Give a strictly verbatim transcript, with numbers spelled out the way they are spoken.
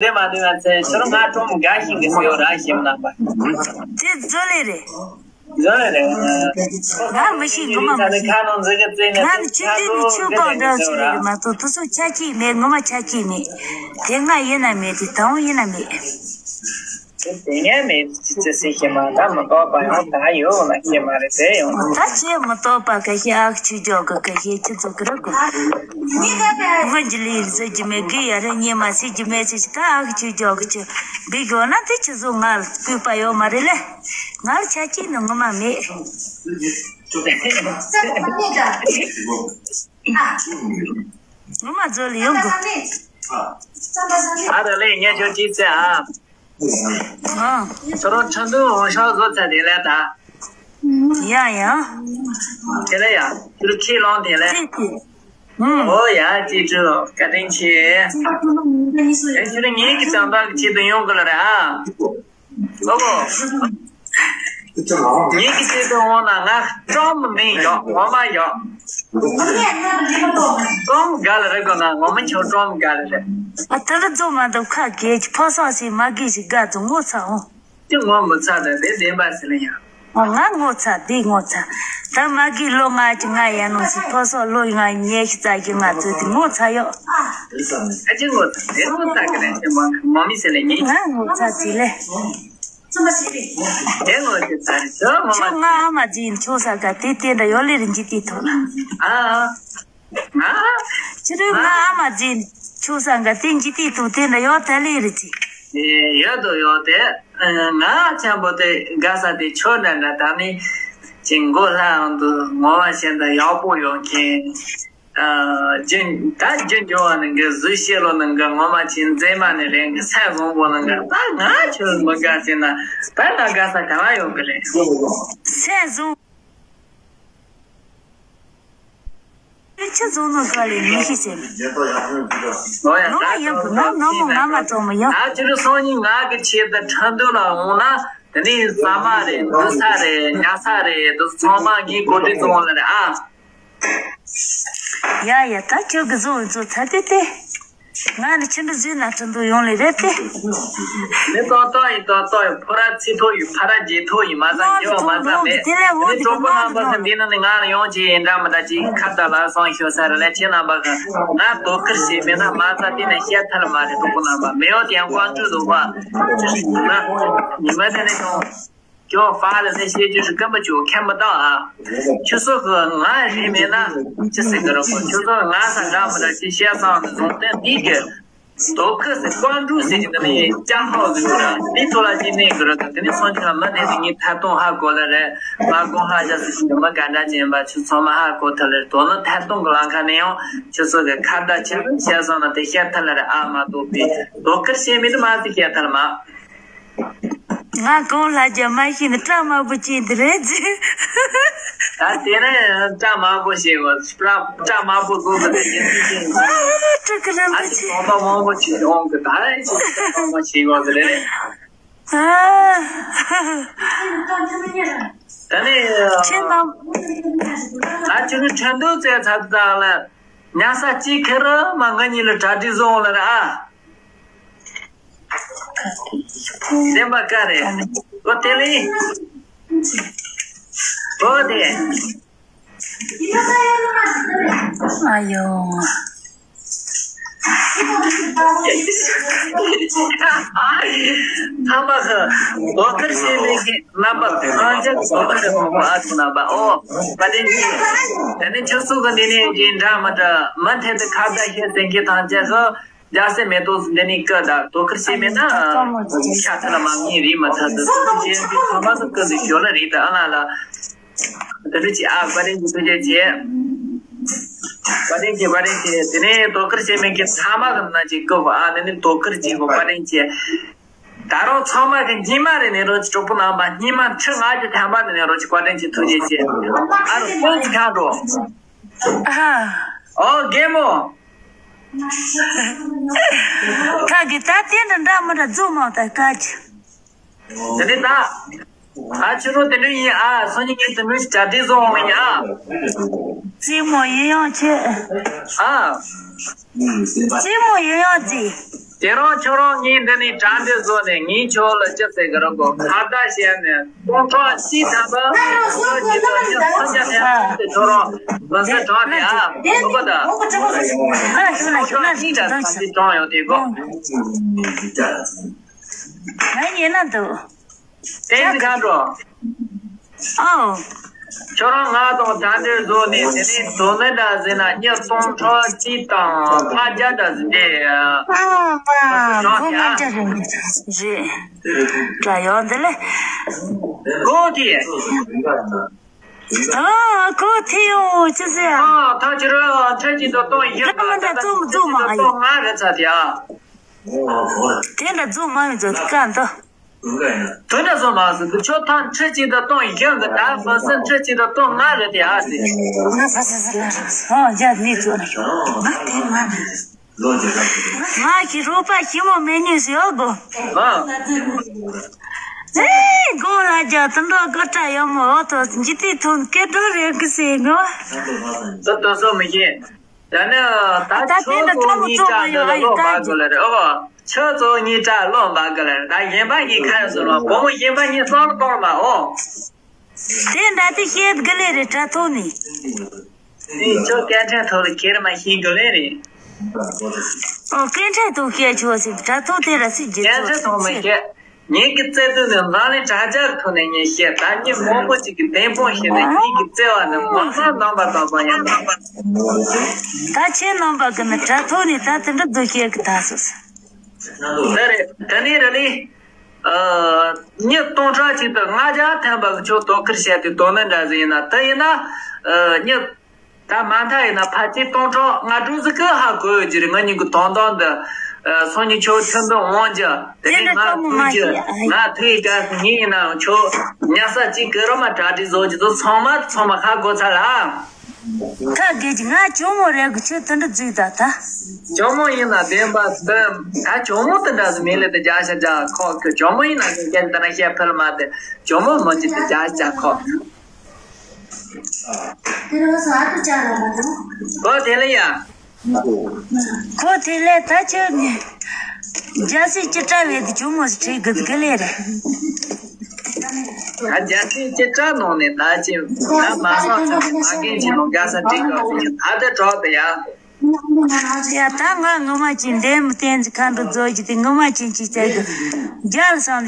དེ་མ་དེ་མ་ཚེ་ཕྱི་རུ་ང་ཀྲོང་དགའ་ཞིང་གི་སེའུ་ར་ཞིམ་ནང་པ། དེ་བཟོ་ལེ་རེད། བཟོ་ལེ་རེད། ང་མི་ཤེས། ངོ་མ་མི་ཤེས། ཁ་ནང་འཛི་གི་རྩེ་ནས་ང་ནི་ཆུ་ཁ་ལྡན་ནི་ཆུ་ཁ་ལྡན་ཆུ་ཁ་ལྡན་ཟེར་རེད་མ་གཏོགས་དེ་ཚོ་ཆ་གཅིག་མེད། ངོ་མ་ཆ་གཅིག་མེད། དེ་སྔ་ཡིན་ན་མེད། དེ་དང་པོ་ཡིན་ན་མེད། དེ་དེ་ངས་མེད་ཅི་ཅི་སེ་ཤེས་མ་ད་མི་རྟོག་པ་ཡང་ད་ཡོད་ལ་ཤེས་མ་རེད་དེ་ཡང་། ད་ཁྱེད་མི་རྟོག་པ་ཁ་ཤས་ཨག་ཆུ་འཇོག་གི་ཁ་ཤས་ཁྱི་ཚོ་གི་ར་གོ། ངོ་འཇི་ལི་ཟེར་གྱི་མེད་གི་ཡ་རེ་ཉེ་མ་སེ་གྱི་མེད་ཅི་ད་ཨག་ཆུ་འཇོག་གི་ཅི་བི་གོ་ན་དེ་ཁྱི་ཚོ་ང་ལ་སྐུད་པ་ཡོད་མ་རེད་ལེ། ང་ལ་ཆ་གཅིག་ནི་ངོ་མ་མེད། ངོ་མ་བཟོ་ལ་ཡོང་གི། ཨ་ར་ལེ་ངས་ཁྱོད་ཅི་ཟེར་ཨ། ཨ། ཁྱོད་རང་ཁྲིན་ཏུའུ་འོང་ཤོག་བཟོ་ཚར་དེ་ལས་ད། ཡ་ཡ། དེ་ལས་ཡ། ཁྱོད་ཁྲིད་ལོང་དེ་ལས། ཁྲིད་དེ། ཨུམ། ཨོ་ཡ་ཅི་ཁྲིད་ལོ་བཀའ་དྲིན་ཆེ། ཨེ་ཁྱོད་ངེད་ཀྱི་དམ་པ་གི་ཆེད་དུ་ཡོང་གི་ལ་རེད་ཨ། ཨོ། ངེད་ཀྱི་ཆེད་དུ་འོང་ན་ང་ཀྲོང་མི་མིན་ཡོག་ངོ་མ་ཡོག་ཀྲོང་དགའ་ལ་རེད་གོ་ན་ངོ་མ་ཁྱོད་ཀྲོང་དགའ་ལ་རེད། ཨ་ད་ལ་རྫོང་མ་འདུག་ཁ་གེ་ཕོ་སོང་སི་མ་གེ་ཞིག་དགའ་ཙང་ངོ་ཚ་འོང་། ཅི་ངོ་མི་ཚ་ད་དེ་བདེན་པ་ཟེར་ལ་ཡ། ཨ་ང་ངོ་ཚ་དེ་ངོ་ཚ། ད་མ་གི་ལོ་ལྔ་གཅིག་ང་ཡན་ནོ་སི་ཕོ་སོ་ལོ་ལྔ་ཉེ་ཤི་ཙ་གི་ང་ཚོ་དེ་ངོ་ཚ་ཡོད། ཨ་ཅི་ངོ་ཚ་དེ་ངོ་ཚ་གི་རེད་ཅི་མ་མ་མི་ཟེར་ལ་ཉེ། ང་ངོ་ཚ་དེ་ལེ། དེ་ངོ་ཚ་དེ་ངོ་ཚ་རེད་ཅི་མ་མ། ཁྱོད་ང་ཨ་མ་ཅི་ཡིན་ཁྱོད་ས་ག་དེ་དེ་འདྲ་ཡོད་ལེ་རིན་གྱི་དེ་ཐོག་ལ། ཨ་ཨ། ང་། ཕྱི་དྲོའི་ང་ཨ་མ་རྗེས་ཆུ་སྲང་ག་སྟེང་གི་ཏི་ཏུ་དེ་འདྲ་ཡོད་ད་ལེ་རི་ཅི། ཡོད་དོ་ཡོད་དེ། ང་ཆེན་པོ་དེ་དགའ་ས་དེ་ཆོ་འདྲ་འདྲ་ད་ནི། ཅིང་མགོ་ལྷ་འང་དུ་ངོ་མ་ཤེས་འདྲ་ཡག་པོ་ཡོང་མཁན། རྒྱུན་ད་རྒྱུན་འགྱུར་བ་ནི་འགའ་གཟུགས་ཤེས་ལོ་ནི་འགའ་ངོ་མ་ཆེན་མཛེས་མ་ནི་རེད་འགའ་ས་བཟང་པོ་ནི་འགའ་ད་ང་ཆོ་མི་དགའ་ཟེར་ན་ད་ང་དགའ་ས་ག་བ་ཡོང་གི་རེད། ས་བཟང་། ཁྱི་བཟུང་ནོ་ག་ལས་མི་ཤེས་ཟེར། ཨོ་ཡ། ནོ་མ་ཡིན་པོ་ནོ་ནོ་མོ་ང་མ་གཏོང་མི་ཡོང་། ད་ཁྱེད་ཚོ་སང་ཉིན་ང་གི་ཆེད་དུ་ཁྲིན་ཏུའུ་ལ་འོང་ན་དེ་ནས་ཟ་མ་རེད་འདུག་ས་རེད་ཉལ་ས་རེད་འདུག་ཚང་མ་ངའི་གོ་སྒྲིག་བཟུང་ལ་རེད་ཨ། ཡ་ཡ་ད་ཁྱོད་གི་བཟུང་བཟོ་ཚར་དེ་དེ། ང་ནི་ཁྱིམ་དུ་བཟོས་ན་ཁྲིན་ཏུའུ་ཡོང་ལེ་རེད་དེ། མི་ཏོག་ཏོག་ཡིན་ཏོག་ཏོག་ཡིན་ཕོ་ར་ཚིག་ཐོག་ཡིན་ཕ་ར་རྗེས་ཐོག་ཡིན་མ་ཚང་ཉེ་བ་མ་ཚང་མེད། དེ་ནས་འོང་དེ་གྲོགས་པོ་རྣམ་པ་ཚོ་འདི་ནང་ནས་ང་ལ་ཡོང་ཅིག་ཡིན་འདྲ་མི་འདྲ་ཅིག་ཁ་བརྡ་ལ་སོང་ཤོད་ས་རེད་ལ་ཁྱེད་རྣམ་པ་གི་ང་དོ་ཁུར་བྱེད་མེད་ན་མ་ཚང་དེ་ནས་བཤད་ཐལ་མ་རེད་གྲོགས་པོ་རྣམ་པ་མེ་ཡོ་དེ་ཡང་ཀོང་ཀྲུག་འདུག་པ། ཉི་མ་དེ་ནས་ཡོང་། ཁྱོད་ཕར་ལ་ནི་བཤད་རྒྱུ་ཞིག་སྐམ་པ་ཅིག་ཁྱད་མི་བཏང་ཨ། ཁྱོད་ཚོ་གི་ང་རེད་མེད་ན་ཅི་ཟེར་གི་རེད་གོ་ཁྱོད་ཚོ་ང་ས་འདྲ་མི་འདྲ་ཅི་བཤད་སོང་ནི་བཟུང་སྟེ་འདི་གི་དོ་ཁུར་ཟེར་ཀོང་ཀྲུག་ཟེར་གྱི་འདི་ནི་ཅ་ཧོ་ཟེར་གི་རེད་འདི་ཐོག་ལ་ཅི་གནས་གི་རེད་དེ་ནི་སོང་ཁྱོད་མི་གནས་དེ་ངའི་ཐད་གཏོང་ཧ་གོ་ལ་རེད་ང་དགོང་ཧ་ཅག་ཟེར་གྱི་འདི་མི་ག་འདྲ་ཅན་པ་ཁྱོད་ཚང་མ་ཧ་གོ་ཐུབ་ལེ་དོ་ནི་ཐད་གཏོང་གི་ལམ་ཁ་ནས་ཡང་ཁྱོད་ཚོ་གི་ཁ་བརྡ་ཆེ་བཤད་སོང་ན་དེ་བཤད་ཐུབ་ལ་རེད་ཨ་མ་གཏོགས་པའི་དོ་ཁུར་བཤད་མེད་དུ་མ་ཟེར་བཤད་ཐུབ་ལ་མ། ང་གང་ལ་རྒྱ་མ་ཤེས་ནི་སྐྲ་དམར་པོ་ཅན་དེ་རེད་ཟེར། ད་དེ་རིང་སྐྲ་དམར་པོ་ཞིག་གོ་སྐྲ་སྐྲ་དམར་པོ་དགོས་གི་དེ་ཡིན་ཅི་ཅི་ཡིན་ཨ་ཀྲི་ཀི་རིན་ཨ་པོ་ཅི་ཆེ། གོམ་པ་མང་པོ་ཅིག་ཡོང་གི་ད་ཅི་ཅི་མང་པོ་ཞིག་གོ་ཟེར་རེད། ཨ། ད་ནི་ཁྱེད་རྣམས་ང་ཅི་གི་ཁྲིན་ཏུའུ་བཙལ་ཚར་དུས་ད་ལ་ཉལ་ས་གཅིག་ཁེར་མ་ང་གཉིས་ལ་གྲ་སྒྲིག་བཟོ་འོང་ལ་ར་ཨ། བདེན་པ་ག་རེད། ཨོ་དེ་ལས། ཨོ་དེ། ཨ་ཡོ། ཐ་མ་ཧ། དོ་ཁུར་བྱེད་མི་གི་རྣམ་པ་ཐམས་ཅད་དོ་ཁུར་གྱི་ངོ་བོ་ཨ་ཐུ་རྣམ་པ་ཨོ། བཀའ་དྲིན་ཆེ། དེ་ནས་ཁྱོད་ཚོ་གི་འདི་ནས་ཀྱི་འདྲ་མི་འདྲ་མི་འཐད་དུ་ཁ་བརྡ་བཤད་ཟིན་གྱི་ཐམས་ཅད་ཧ། རྒྱལ་སྲས་མེ་ཏོག་འདི་ནི་སྐུ་དང་དོ་ཁུར་བྱེད་མེད་ན། ཤ་ཐ་ལ་མ་ངེས་རིགས་མ་ཐར་དུ་དོ་ཁུར་བྱེད་པའི་ཐོག་མ་དུ་ཀུན་ཏུ་ཞོལ་ལ་རིགས་དང་ཨ་ལ་ལ། དེ་འདྲ་ཅི་ཨ་བཀའ་དྲིན་གྱི་ཐུགས་རྗེ་ཆེ། བཀའ་དྲིན་ཆེ་བཀའ་དྲིན་ཆེ་དེ་ནས་དོ་ཁུར་བྱེད་མེད་ཀྱི་ཐ་མ་གི་ན་ཅིག་སྐུ་བ་ཨ་ནི་ནི་དོ་ཁུར་བྱེད་དགོས་བཀའ་དྲིན་ཆེ། ད་རུང་ཚང་མ་གི་ཉི་མ་རེ་ནས་རོ་ཅི་གྲོགས་པོ་རྣམ་པ་ཉི་མ་ཁྲི་ལྔ་བཅུ་ཐམ་པ་ནས་རོ་ཅི་བཀའ་དྲིན་ཆེ་ཐུགས་རྗེ་ཆེ། ཨ་རུ་སྤུན་ཁ་འགྲོ། ཨ། ཨོ་རྒན་མོ། ཁ་གི་ད་དེ་འདྲ་འདྲ་མི་འདྲ་རྫུ་མ་ད་དཀའ་ཆེ། དེ་ནས་ད། ད་ཕྱི་རུ་དེ་འདྲ་ཡིན་ཨ་སང་ཉིན་ངས་དེ་འདྲ་གྲ་སྒྲིག་བཟོ་འོང་ཡིན་ཨ། རྩེད་མོ་ཡིན་ཡང་ཆེ། ཨ། རྩེད་མོ་ཡིན་ཡང་རྩེ། དེ་རིང་ཁྱོད་རང་ངས་འདི་ནས་གྲ་སྒྲིག་བཟོས་ནས། ངས་ཁྱོད་ལ་ཅི་ཟེར་གི་རེད་གོ། ཁ་བརྡ་བྱས་ནས་སྟོང་ཕྲག་གཅིག་ཐམ་པ་ཁྱོད་ཀྱི་ལ་ཉིན་ཐམ་ཅ་ཐམ་དེ་ཁྱོད་རང་མི་སེར་དྲངས་ནས་ཨ་གོ་གོ་ད། ཁྱོད་ལ་ཁྱོད་ལ་གཉིས་ཀ་ཐམ་ཅིག་དྲངས་ཡོང་དེ་གོ། ང་ཉན་ན་འདུག་བསྟན་འཛིན་མཁའ་འགྲོ། ཨོ། ཁྱོད་རང་ང་དང་གྲ་སྒྲིག་བཟོས་ནས། དེ་ནས་དོ་ནི་འདྲ་ཟེར་ན་ཉིན་སྟོང་ཕྲག་གཅིག་དང་ཕ་རྒྱ་འདྲ་ཟེར་ཏེ། ཨ་མ་གོ་ང་འདྲ་རེད་རེད། དྲ་ཡོང་འདི་ལས། གོ་དེ། ཨ་གོ་དེ་ཡོང་ཅི་ཟེར། ཨ་ཐག་ཆོད་རེད། ཁྲི་གཅིག་དང་སྟོང་བཞི། ར་མ་འདྲ་བཙུགས་མ་བཙུགས་མ་ཡོད། སྟོང་ལྔ་རེད་ཚ་དེ་ཨ། དེ་འདྲ་བཙུགས་མ་ཡོད་ཚ་དེ་ག་འདུག་དོན་དག་སོང་མ་ཟིན་དུ་ཁྱོད་ཐང་ཁྲི་གཅིག་དང་སྟོང་བཞི་གི་ད་ཧྥ་སན་ཁྲི་གཅིག་དང་སྟོང་ལྔ་རེད་དེ་ཨ་ཟེར། ང་ས་ས་ས་ལ་ར་སོང་རྒྱ་ནི་ཚོ་ལ་ཤོག་ང་དེ་མ་ནི། ང་གི་རོགས་པ་ཞི་མོ་མེ་ནི་ཟེར་ཡོད་གོ། ཨེ་གོ་ལ་རྒྱ་དུ་འགྲོ་གི་ཏྲ་ཡོད་མོ། འོ་ཐོ་འཇི་ཏི་ཐོན་སྐད་འགྲོ་རེད་གི་ཟེར་ནོ། ད་དོ་སོ་མི་ཤེས། ད་ནི་ད་ད་ཁྱོད་ཚོ་གཉིས་ཀ་འདི་ལ་ལོག་འབག་དགོས་ལ་རེད། ཨོ། ཁྱོད་ཚོ་གཉིས་ཀ་ལོག་འབག་དགོས་ལ་རེད། ད་གཞན་པ་གཉིས་ཁ་ཡོད་ཟེར་བ། བུ་མོ་གཞན་པ་གཉིས་སང་གཏོང་མ། ཨོ། དེ་འདྲ་དེ་བཤད་དགོས་ལེ་རེད་དྲ་ཐོག་ནས། དེ་ཁྱོད་སྐད་འཕྲིན་ཐོག་ལ་ཁྱེར་མ་ཤེས་དགོས་ལེ་རེད། ཨོ་སྐད་འཕྲིན་ཐོག་བཤད་ཆོག་ཟེར། དྲ་ཐོག་དེ་ར་སུས་བརྗེད་སྐད་ཆོག་འཕྲིན་ཐོག་མི་ཟེར་བཤད། ངེད་ཀྱི་བརྩེ་དུང་ནི་འཛམ་གླིང་དྲ་རྒྱ་གི་ཐོག་ནས་ངས་བཤད། ད་ངས་མང་པོ་ཅིག་གི་བདེན་དཔང་བྱས་ནས། ངེད་ཀྱི་བརྩེ་བ་ནི་མ་མ་རྣམ་པར་དག་པ་ཡིན་པ། ད་ཁྱེད་རྣམ་པ་གི་ནི་དྲ་ཐོག་ནས་ད་དེ་འདྲ་བཟོ་བཤད་གི་ད་སོ་སོ། དེ་རེད། དེ་ནས་རེད་ལེ། ཨ། ཉིན་སྟོང་ཕྲག་གཅིག་དང་ལྔ་བརྒྱ་ཐམ་པ་གི་ཁྱོད་དོ་ཁུར་བྱས་ཏེ་དོ་ནི་འདྲ་ཟིག་ཡིན་ན། དེ་ཡིན་ན། ཨ། ཉིན། ད་མ་མཐའ་ཡིན་ན་ཕལ་ཆེར་སྟོང་ཕྲག་ལྔ་དྲུག་ཟིག་གི་ཧ་གོ་ཡོད་ཀྱི་རེད། ང་གཉིས་ཀྱི་དོན་དག་འདི། ཨ། སང་ཉིན་ཁྱོད་ཐུན་འདི་འོང་རྒྱུ། དེ་ནས་ང་ཐུག་རྒྱུ། ང་ཐུག་ཡི་ག་ངས་ཡིན་ནའང་ཁྱོད་ཉལ་ས་གཅིག་གི་རོ་མ་གྲ་སྒྲིག་བཟོ་རྒྱུ་དེ་ཚང་མ་ཚང་མ་ཧ་གོ་ཚར་ལ། ཁ་དགེ་ཅིག་ང་ཇོ་མོ་རེད་གི། ཁྱོད་དེ་འདྲ་བརྫུས་ད་ད། ཇོ་མོ་ཡིན་ན་བདེན་པ་དེ། ད་ཇོ་མོ་དེ་འདྲ་ཟིག་མིན་ལེ། དེ་རྒྱ་ཤ་རྒྱ་ཁོག་གི་ཇོ་མོ་ཡིན་ན་ཁྱོད་ཀྱང་དེ་ན་བཤད་ཕུལ་མ་དེ། ཇོ་མོ་མོ་ཅིག་དེ་རྒྱ་ཤ་རྒྱ་ཁོག་གི། ཨོ་དེ་ལ་ཡ། ཁོ་དེ་ལས་ད་ཁྱོད་ནི་རྒྱལ་སྲས་ཅི་བཀྲ་བའི་དེ་ཇོ་མོ་ཟིག་བྲིས་གི་གི་ལེ་རེད། ད་རྒྱལ་སྲས་ཅི་བཀྲ་ནང་ནས་ད་ཅི་ད་མ་སང་ཚང་མ་རྒན་གྱི་ནང་དགའ་ས་བྲིས་གི་ཨ་དེ་གྲོགས་དེ་ཡ། ཡ་ད་ང་ངོ་མ་ཅི་འདེམས་བསྟན་ཁ་འགྲོ་རྫོགས་ཀྱི་དེ་ངོ་མ་ཅི་ཅི་བྱ་གི་རྒྱལ་བསམ།